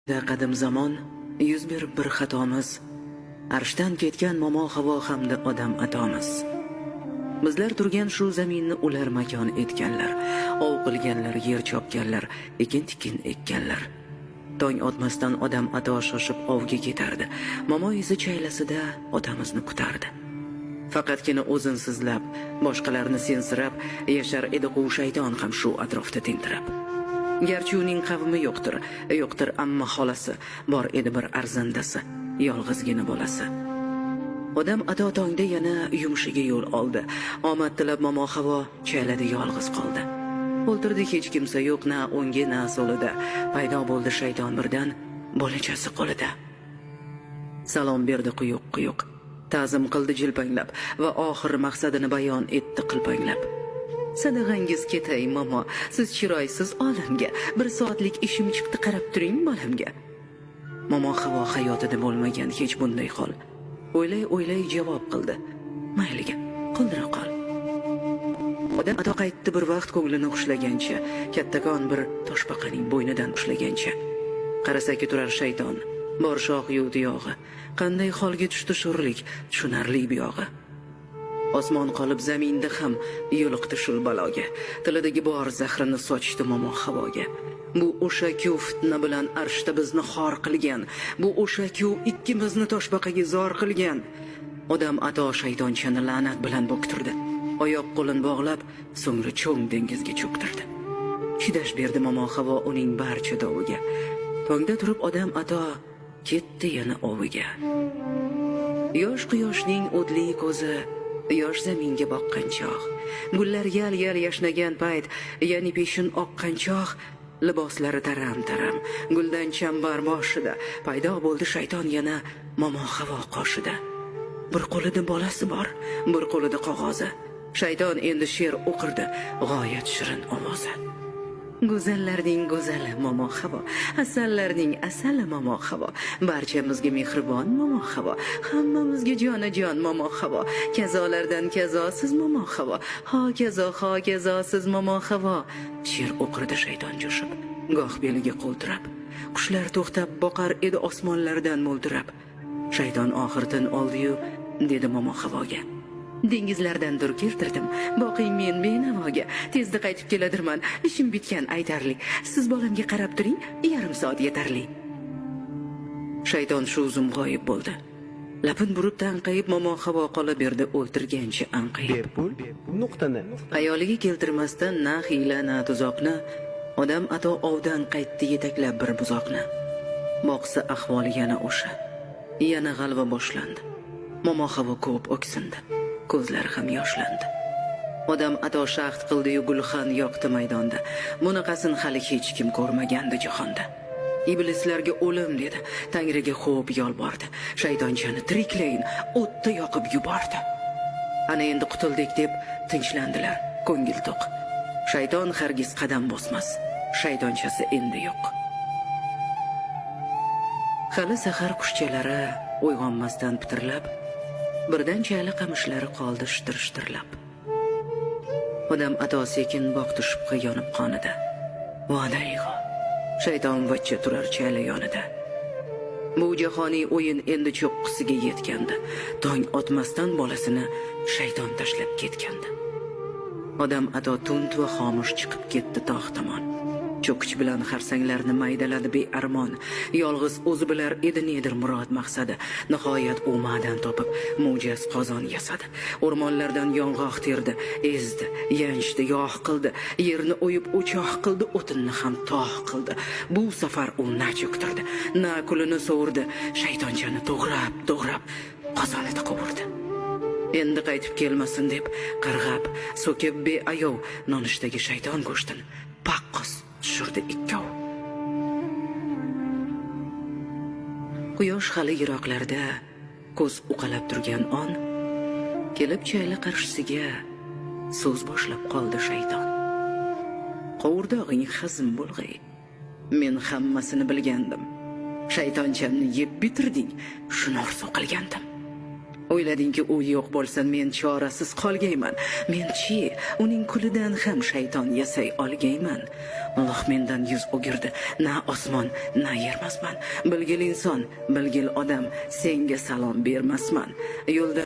Qadim zamon yuz berib bir xatomiz, arshdan ketgan Momo Havo hamda odam atomiz. Bizlar turgan shu zaminni ular makon etganlar, ov qilganlar, yer chopganlar, ekin-tikin ekkanlar. Tong otmasdan odam ato shoshib ovga ketardi. Momo esa chaylasida otamizni kutardi. Faqatgina o'zini sizlab, boshqalarni sensirab yashar edi quv shayton ham shu atrofda tentirab. Garchi uning qavmi yo'qdir, yo'qdir amma xolasi, bor edi bir arzandasi, yolg'izgina bolasi. Odam ato tongda yana yumushiga yo'l oldi. Omad tilab Momo Havo chaylada yolg'iz qoldi. O'ltirdi, hech kimsa yo'q na o'ngi na so'lida. Paydo bo'ldi shayton birdan, bolachasi qo'lida. Salom berdi quyuq-quyuq, ta'zim qildi jilpanglab va oxir maqsadini bayon etdi qilpanglab. Sadag'angiz ketay momo, siz chiroysiz olamga, bir soatlik ishim chiqdi, qarab turing bolamga. Momo Havo hayotida bo'lmagan hech bunday hol. O'ylay o'ylay javob qildi. Mayliga, qoldira qol. Odam ato qaytdi bir vaqt ko'nglini xushlagancha, kattakon bir toshbaqaning bo'ynidan ushlagancha. Qarasaki turar shayton, bor shox yu tuyog'i. Qanday holga tushdi sho'rlik, tushunarli buyog'i. Osmon qolib zaminda ham yo'liqdi shul baloga. Tilidagi bor zahrini sochdi Momo Havoga. Bu o'sha-ku fitna bilan arshda bizni xor qilgan. Bu o'sha-ku ikkimizni toshbaqaga zor qilgan. Odam ato shaytonchani la'nat bilan bo'ktirdi. Oyoq qo'lini bog'lab, so'ngra cho'ng dengizga cho'ktirdi. Chidash berdi Momo Havo uning barcha doviga. Tongda turib odam ato ketdi yana oviga. Yosh quyoshning o'tli ko'zi yosh zaminga boqqan chog', gullar yal-yal yashnagan payt, ya'ni peshin oqqan chog', liboslari taram-taram, guldan chambar boshida paydo bo'ldi shayton yana Momo Havo qoshida. Bir qo'lida bolasi bor, bir qo'lida qog'ozi. Shayton endi she'r o'qirdi g'oyat shirin ovozi. Go'zallarning go'zali Momo Havo, asallarning asali Momo Havo, barchamizga mehribon Momo Havo, hammamizga jonajon Momo Havo, kazolardan kazosiz Momo Havo, hokazo hokazosiz Momo Havo. She'r o'qirdi shayton jo'shib, goh beliga qo'l tirab. Qushlar to'xtab boqar edi osmonlardan mo'ltirab. Shayton oxir tin oldi-yu, dedi Momo Havoga. Dengizlardan dur keltirdim, boqing men benavoga. Tezda qaytib keladirman, ishim bitgan aytarli. Siz bolamga qarab turing, yarim soat yetarli. Shayton shu zum g'oyib bo'ldi. Lapin burib tanqayib Momo Havo qolaberdi o'ltirgancha anqayib. Bepul nuqta net. Xayoliga keltirmasdan na hiyla na tuzoqni, odam ato ovdan qaytdi yetaklab bir buzoqni. Boqsa ahvoli yana o'sha. Yana g'alva boshlandi. Momo Havo ko'p o'ksindi. Ko'zlari ham yoshlandi. Odam ato shahd qildi-yu gulxan yoqdi maydonda. Bunaqasin hali hech kim ko'rmagandi jahonda. Iblislarga o'lim dedi, Tangriga xo'p yolbordi. Shaytonchani tiriklayin o'tda yoqib yubordi. Ana endi qutuldik deb tinchlandilar, ko'ngil to'q. Shayton hargiz qadam bosmas. Shaytonchasi endi yo'q. Hali sahar qushchalari uyg'onmasdan pitirlab, birdan chayla qamishlari qoldi shitir-shitirlab. Odam ato sekin boqdi shubha yonib qonida. Vodayg'o, shayton vachcha turar chayla yonida. Bu jahoniy o'yin endi cho'qqisiga yetgandi. Tong otmasdan bolasini shayton tashlab ketgandi. Odam ato tund va xomush chiqib ketdi tog' tomon. Cho'kich bilan xarsanglarni maydaladi bearmon. Yolg'iz o'zi bilar edi nedir murod maqsadi. Nihoyat u ma'dan topib, mo'jaz qozon yasadi. O'rmonlardan yong'oq terdi, ezdi, yanchdi, yog' qildi. Yerni o'yib o'choq qildi, o'tinni ham tog' qildi. Bu safar u na cho'ktirdi, na kulini sovurdi. Shaytonchani to'g'rab, to'g'rab qozonida qovurdi. Endi qaytib kelmasin deb qarg'ab, so'kib beayov nonushtagi shayton go'shtini paqqos tushirdi ikkov. Quyosh hali yiroqlarda ko'z uqalab turgan on kelib chayla qarshisiga so'z boshlab qoldi shayton. Qovurdog'ing hazm bo'lg'ay. Men hammasini bilgandim. Shaytonchamni yeb bitirding, shuni orzu qilgandim. O'yladingki, u yo'q bo'lsa, men chorasiz qolgayman. Men chi, uning kulidan ham shayton yasay olgayman. Alloh mendan yuz o'girdi. Na osmon, na yermasman. Bilgil inson, bilgil odam, senga salom bermasman. Yo'lda